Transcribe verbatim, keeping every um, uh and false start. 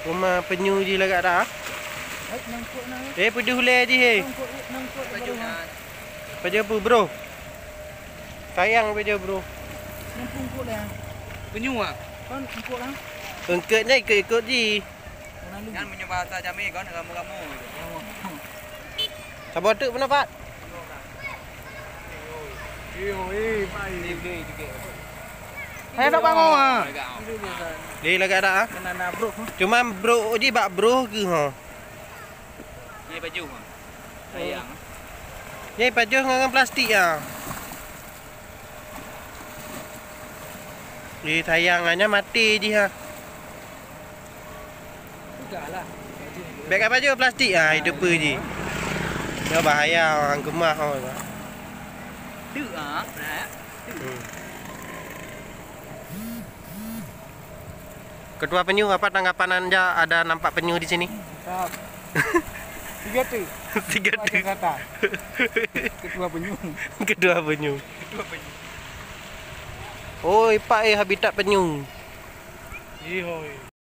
Rumah penyu jih lagak dah. Eh, peudeuh ulèe jih, he. Pajoh peue, bro? Sayang pajoh, bro. Penyu ah. Eungkôt nyan ikôt-ikôt jih. Nyan meunyoe bahasa jamé kon ramu-ramu. Saboh teuk peunapat. Hai, tak bangun ah. Dia lagak dah ah. Cuma bro ji bak bro ke ha. Ni baju ha. Sayang. Ni baju ngon plastik ah. Di sayang hanya mati ji ha. Bèk apa je plastik ah, itu pe ji. Dia bahaya orang gemah oh. Tu ah, nah. Hmm. Ketua penyu, apa tanggapan anda ada nampak penyu di sini? Mantap. Tiga tu. Tiga tu. Ketua penyu. Ketua penyu. Oh, ipak eh habitat penyu. Ihoi.